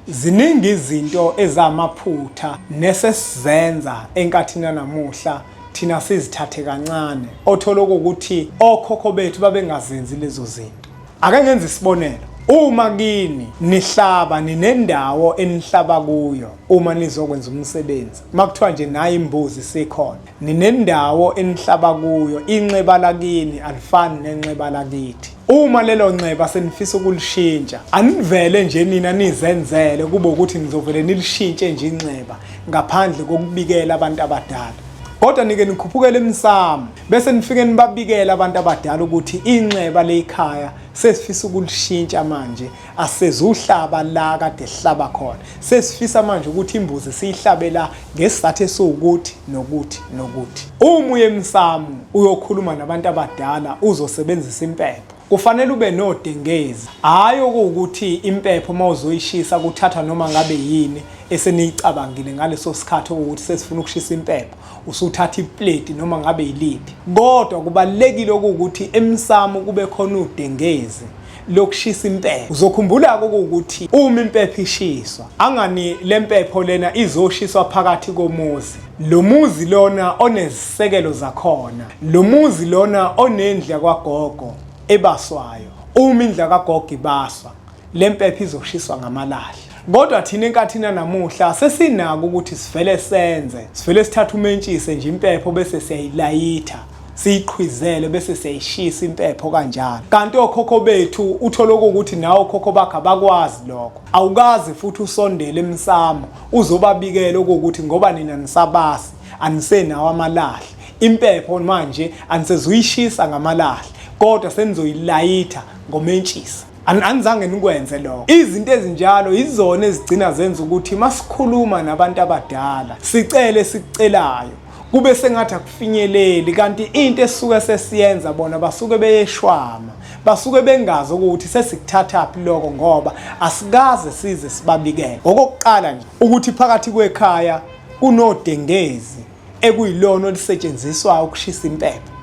Ziningi izinto ezamaphutha nesesizenza enkathini yanamuhla thina sizithathe kancane, othola ukuthi okhokho bethu babengazenzi lezo zinto. Ake ngenze isibonelo. Uma kini nihlaba ninendawo enihlaba kuyo uma nizokwenza umsebenzi, makuthiwa nje nayi imbuzi sikhona, ninendawo enihlaba kuyo, inxeba lakini alifani nenxeba lakithi. Uma lelo nxeba senifisa ukulishintsha, anivele nje nina nizenzele kube ukuthi nizovele nilishintshe nje inxeba ngaphandle kokubikela abantu abadala. Kodwa nike nikhuphukele emsamo bese nifike nibabikele abantu abadala ukuthi inxeba leyikhaya sesifisa ukulishintsha manje, asezuhlaba la kade sihlaba khona, sesifisa manje ukuthi imbuzi siyihlabe la ngesizathu esiwukuthi nokuthi nokuthi. Uma uye emsamo uyokhuluma nabantu abadala uzosebenzisa impepho, kufanele ube nodengezi, hhayi okuwukuthi impepho uma uzoyishisa kuthathwa noma ngabe yini eseniyicabangile ngaleso sikhathi okuwukuthi sesifuna ukushisa impepho, usuthatha ipleti noma ngabe yiliphi. Kodwa kubalulekile okuwukuthi emsamo kube khona udengezi lokushisa impepho. Uzokhumbula-ke ukuthi uma impepho ishiswa, angani le mpepho lena izoshiswa phakathi komuzi. Lo muzi lona onezisekelo zakhona, lo muzi lona onendlu yakwagogo ebaswayo. Uma indlu yakagogo ibaswa, le mpepho izoshiswa ngamalahle. Kodwa thina enkathini yanamuhla sesinako ukuthi sivele senze, sivele sithathe umentshise nje impepho bese siyayilayitha, siyiqhwizele bese siyayishisa impepho kanjalo. Kanti okhokho bethu uthole ukuthi nawe okhokho bakho abakwazi lokho. Awukazi futhi usondele emsamo uzobabikela ukuthi ngoba nina nisabasi anisenawo amalahle, impepho manje anisezuyishisa ngamalahle kodwa senizoyilayitha ngomentshisa. Anizange nikwenze lokho. Izinto ezinjalo yizona ezigcina zenza ukuthi masikhuluma nabantu abadala sicele esikucelayo kube sengathi akufinyeleli, kanti into esisuke sesiyenza bona basuke beyeshwama, basuke bengazi ukuthi sesikuthathaphi lokho ngoba asikaze size sibabikele. Okokuqala nje ukuthi phakathi kwekhaya kunodengezi ekuyilona olusetshenziswa ukushisa impepho.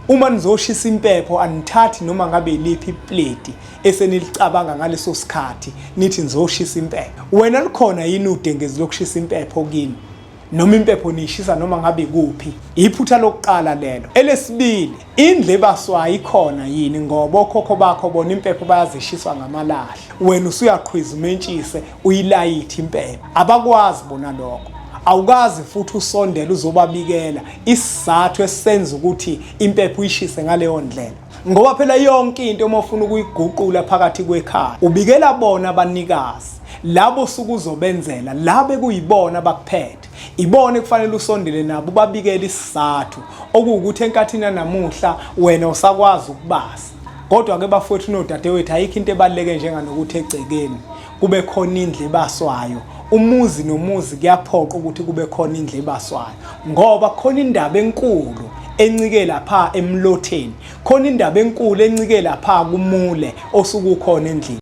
Uma nizoshisa impepho anithathi noma ngabe yiliphi ipleti esenilicabanga ngaleso sikhathi nithi nizoshisa impepho. Wena lukhona yini udengezi lokushisa impepho kini? Noma impepho niyishisa noma ngabe ikuphi? Iphutha lokuqala lelo. Elesibili, indlu ebaswayo ikhona yini ngoba okhokho bakho bona impepho bayazishiswa ngamalahle. Wena usuyaqhwiza umentshise uyilayithi impepho. Abakwazi bona lokho. Awukazi futhi usondele uzobabikela isizathu esenza ukuthi impepho uyishise ngaleyo ndlela. Ngoba phela yonke into uma ufuna ukuyiguqula phakathi kwekhaya ubikela bona abanikazi labo suke uzobenzela, labo ekuyibona abakuphethe, ibona ekufanele usondele nabo ubabikele isizathu okuwukuthi enkathini yanamuhla wena usakwazi ukubasa. Kodwa-ke bafowethu nodadewethu, ayikho into ebaluleke njenganokuthi egcekeni kube khona indlu ebaswayo. Umuzi nomuzi kuyaphoqa ukuthi kube khona indlu ebaswayo ngoba khona indaba enkulu encike lapha emlotheni, khona indaba enkulu encike lapha kumule osuke ukhona endlini.